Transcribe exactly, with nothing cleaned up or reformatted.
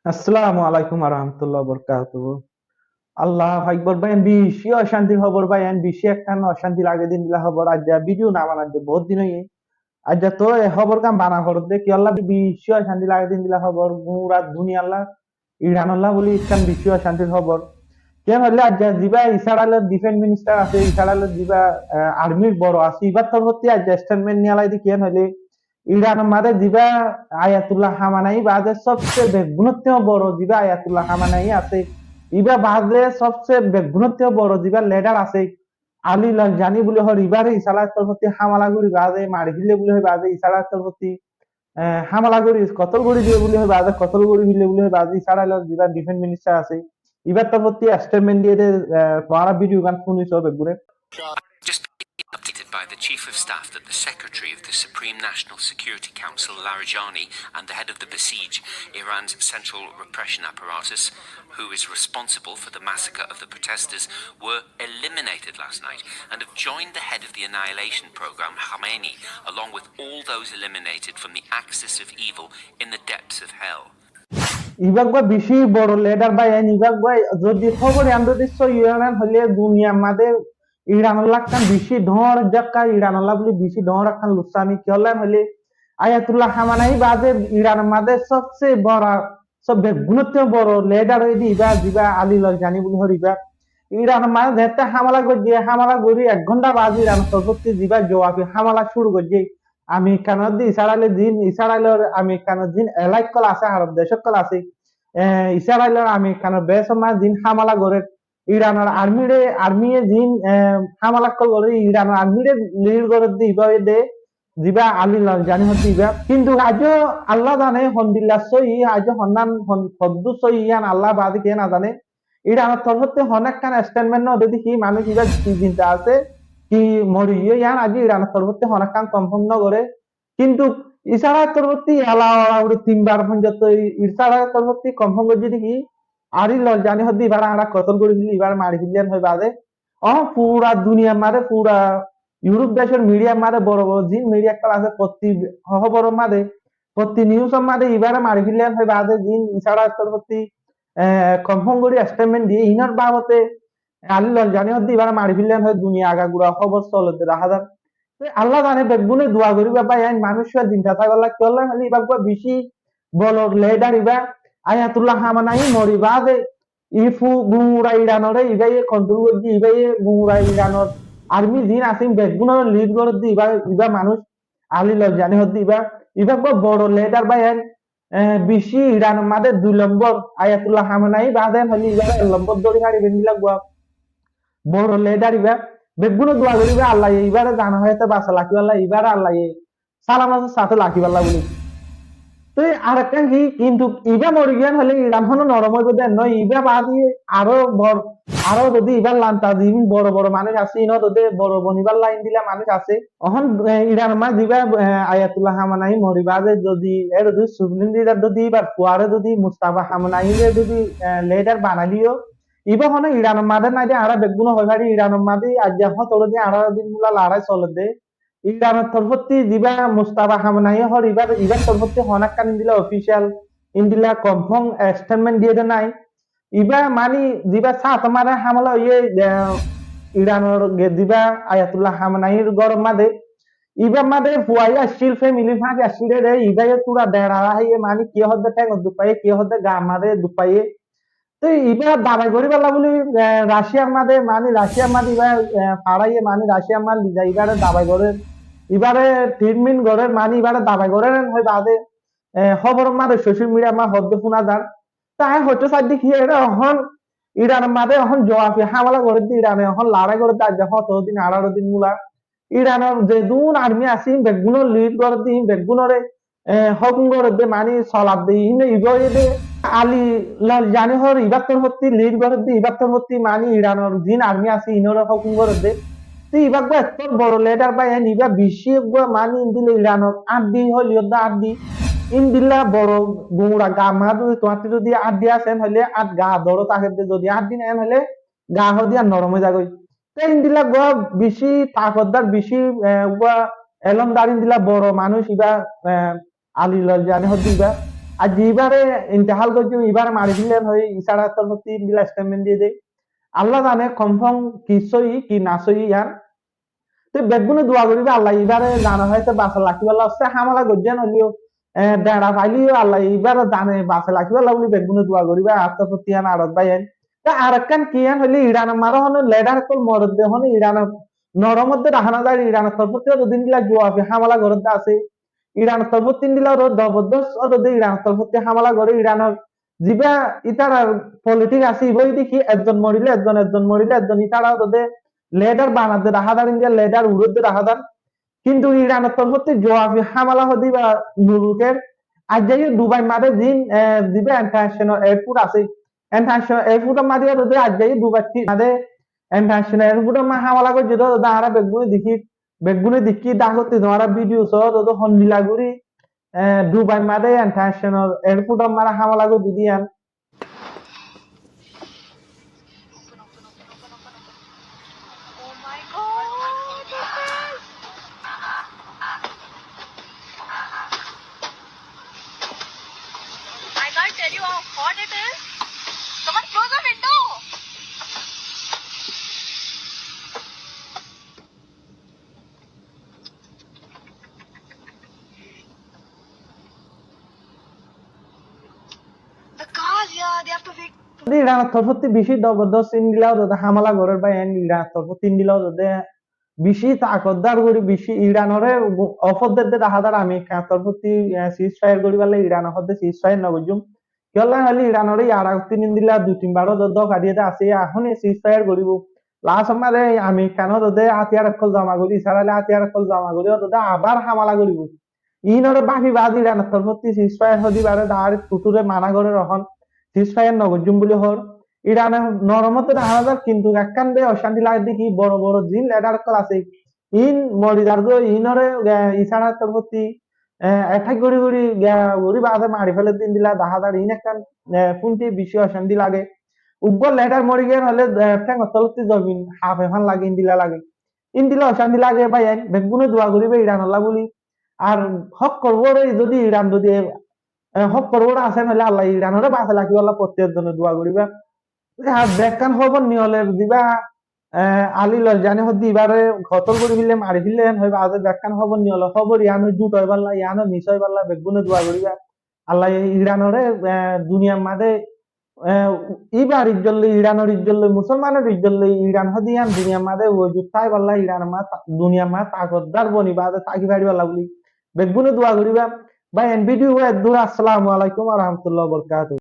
Assalamu alaikum warahmatullahi wabarakatuhu. Allahu Akbar bái, en beci ocantir hóbor bái, en beci ekkán ocanti lage de endilla hóbor. Aijja video no banadde bout din óiye. Aijja to e hóbor gán bana foredde, kiyólla beci ocanti lage de endilla hóbor. Gura duniyalla Iranolla buli ekkán beci ocantir hóbor. Kiyólla hoile aijja ziba Israilor defense minister asé, Israilor ziba, eh, armyr boro asé, ibar torfótti aijja statement niyalai de kiyólla hoile Iranor maze ziba Ayatullah Hamenei baade sobse beggúnottú boro ziba Ayatullah Hamenei asé, iba baade sobse beggúnottú boro ziba leader asé, Ali Larijani buli hoór, ibare Israilor torfótti hámela gorí baade mari félaiye buli hoór baade Israilor torfótti, eh, hámela gorí kotol gorí diye buli hoór baade, kotol gorí félaiye buli hoór baade Israilor ziba defense minister asé, ibar torfótti statement diye de, eh, tuáñra video gán fúniso beggúne. Just updated by the Chief of Staff that the Secretary of the Supreme National Security Council, Larijani, and the head of the Basij, Iran's central repression apparatus, who is responsible for the massacre of the protesters, were eliminated last night and have joined the head of the annihilation program, Khamenei, along with all those eliminated from the axis of evil in the depths of hell. Iba uggwá beci boro leader bái, en iba uggwá zodi hóbor iyan zodi sóiyi óiye hoile duniyar maze Iranolla ekkán beci dóñr zakka, Iranolla buli beci dóñr ekkán luksani, kiyólla hoile Ayatullah Hamenei baade Iranor maze sobse boro, sob beggúnottú boro leader óiye de iba, ziba Ali Larijani buli hoór iba. Iranor maze zette hámela goijje, hámela gorí ek gónta baade Iranor torfótti ziba juwabi hámela cúru goijje, Amerikanor de Israilor zin, Israilor Amerikanor zin elaka ókkol asé, Arob dec ókkol asé, eh, Israilor Amerikanor base or maze zin hámela gorér, Iranor army re, army ye zin, eh, hámela ókkol gorér, Iranor army re lead gorér de iba óiye de, ziba Ali Larijani hoór de iba. Kintu aijjó Allah zane hondilla sóiyi, aijjó honnan hon-, hoddúr sóiyi iyan Allah baade kiyé no zane. Iranor torfótti honó ekkán statement no de de ki manúic iba ki zinda asé, ki mori giyé iyan aijjó Iranor torfótti honó ekkán confirm no goré. Kintu Israilor torfótti ela ora uri tin bar foijjonto Israilor torfótti confirm goijje de ki Ali Larijani hoór de ibare añára kotol gorí félaiyi, ibare mari félaiyi hoór baade. Ó, fura duniyar maze, fura Europe decor media maze, boro boro zin media ókkol asé, fottí hóbor or maze, fottí news or maze ibare mari félaiye hoór baade zin Israilor torfótti, eh, confirm gorí statement diye, inor babote Ali Larijani hoór de ibare mari félaiye hoór duniya agagura hóbor soler de dahá zar. Te Allah zane, beggúne dua goríba bái, en manúic zinda tákalla, kiyólla hoile iba uggwá beci boro leader iba, Ayatullah Hamenei mori baade, i fu-, gura Iranore ibaye control goijje, ibaye gura Iranor army zin asé beggúnore lead gorér de iba, iba manúic Ali Larijani hoór de iba, iba uggwá boro leader bái, en, eh, beci Iranor maze dui lombor, Ayatullah Hamenei baade hoile ibare ek lombor dóri faribo endilla uggwá boro leader iba, beggúne dua goríba Allah ye ibare zane hoyate basai rakíballa, ibare Allah ye salamator sáte rakíballa buli. Te arekkán ki, kintu iba mori giyé hoile Iran hono norom óibo de no, iba baade aró bor, aró zodi ibar lanta zin boro boro manúic asé, ino zodi boro bonibar lain dila manúic asé. Ehón, eh, Iranor maze ziba, eh, Ayatullah Hamenei mori baade zodi, er zodi supreme leader zodi ibar fuare zodi Mustafa Hamenei re zodi, eh, leader banaileyo, iba hono Iranor maze nai de, añára beggúne hoi fari Iranor maze aijja hótoro din, añçáro din mula lorai soler de. Iranor torfótti ziba Mustafa Hamenei hoór ibar, ibar torfótti honó ekkán endilla official, endilla confirm statement diye de nai. Iba mani ziba sáñt mare hámela óiye, eh, Iranor ge ziba Ayatullah Hameneir góror maze, ibar maze fuaye accíl, family fáñti accíl de, ibaye tura dera haiye mani kiyé hoór de théngot duk faiye, kiyé hoór de gar maze duk faiye. Te iba dabai goríballa buli, eh, Raciar maze, mani Raciar maze iba, eh, faráiye, mani Raciar maze lizai ibare dabai gorér, ibare treatment gorér, mani ibare dabai gorér, en hoi baade, eh, hóbor maze social media maze hoór de fúna zar. Te añí hoito saidde ki, ere ehón Iranor maze ehón juwabi hámela gorér de, Irane ehón lorai gorér de, aijja hótoro din, añçáro din mula. Iranor zedún army asé, beggúnore lead gorér de, beggúnore, eh, hókum gorér de, mani solar de, ine iba óiye de. Ali Larijani hoór ibar torfótti lead gorér de, ibar torfótti mani Iranor zin army asé, inore hókum gorér de. Te iba uggwá ettór boro leader bái, en iba beci uggwá mani endilla Iranor añddi hoile de añddi, endilla boro gura gar maze zodi tuáñrtu zodi añddi asé en hoile añddi ga dóro táke de, zodi añddi nai en hoile ga hoó de iyan norom ói zagói. Te endilla uggwá beci takotdar, beci, eh, uggwá elomdar, endilla boro manúic iba, eh, Ali Larijani hoór de iba. Aijja ibáre intehal goijjé, ibáre mari félaiye hoi Israilor torfóttu endilla statement diyé dé. Allah zane confirm ki sóiyi, ki na sóiyi yián. Te beggúne dua goríba, Allah ibáre zane hoito basai rakíbolla, se hámela goijjé noóile yó, e, deñça faile yó Allah ibáre zane basai rakíbolla buli beggúne dua goríba, añár torfóttu yián arot bái ain. Te arekkán ki yián hoile Iranor mazé honó leader ókkol moredde honó Iranor noror modde dahá no zar, Iranor torfóttu yó zodi endilla juwabi hámela goredde asé, Iranor torfóttu endilla ro-, zobordos zodi Iranor torfóttu hámela goré, Iranor zibá itarar politic asé, ibá deki ekzon morile ekzon, ekzon morile ekzon, itara zodi leader banadde dahá zar, endilla leader uredde dahá zar. Kintu Iranor torfóttu juwabi hámela hoó dé ibá no ruker. Aijja yó Dubai mazé zin, e, zibá international airport asé, international airport or mazé yó zodi aijja yó Dubai mazé international airport or mazé hámela goijjé dé, zodi añára beggúne dekí, beggúne dekí, dagotti tuáñra video só dé, hondilla gorí, e, Dubai mazé international airport or mazé hámela goijjé dé yián. Oh my God, this is, I can't tell you how hot it is. Come on, close the window. The cars, yeah, they have to wait. Iranor torfóttu beci zobordos endilla zodi hámela gorer bái, en Iranor torfóttu endilla zodi beci takotdar gorí, beci Iranore offer dedde dahá zar, Amerikar torfóttu, e, ceasefire goríbolla, Irane hoó dé ceasefire no goijjum. Kiyólla hoile Iranore yar agottú endilla dui tin bar zodi dóka diyé dé asé, ehón ceasefire goríbo. Last or mazé Amerikar hoó dé átiyar ókkol zoma gorí, Israile átiyar ókkol zoma gorí hoó dé abar hámela goríbo. Iínoré báfi baade Iranor torfóttu ceasefire hoó dé ibáre direct tuture mana gorer, ehón ceasefire no goijjum buli hoór. Iranor noror modde dahá no zar, kintu ekkán beci ocánti lage dé ki, boro boro zin leader ókkol asé, iín mori zargói, iínoré, e, Israilor torfóttu, e, attack gorí gorí, e, gorí baade mari félai dé endilla dahá zar, iín ekkán, e, fúnti beci ocánti lage. Uggwá leader mori giyé hoile, e, théngor tolottu zomin hañfe fán lage, endilla lage. Endilla ocánti lage bái ain, beggúne dua goríba Iranolla buli. Ar hók korbóre zodi Iran zodi, e, hók korbóre asé, noóile Allah Iranore basai rakíbolla fottí ekzone dua goríba. Ar bekkán hóbor niyóler zibá, e, Ali Larijani hoó dé ibáre kotol gorí félaiye, mari félaiye, hoi baade bekkán hóbor niyóler, hóbor yián zut óibolla, yián mis óibolla, beggúne dua goríba. Allah Iranore, e, duniyar mazé, e, ibar izzot loi, Iranor izzot loi, Musolmanor izzot loi, Iran hoó dé yián duniyar mazé wujud táibolla, Iranor mazé ta-, duniyar mazé takotdar boni baade táki faribólla buli beggúne dua goríba. Bái, en video eddur. Assalamu alaikum wa rahmatullahi wa barakatuhu.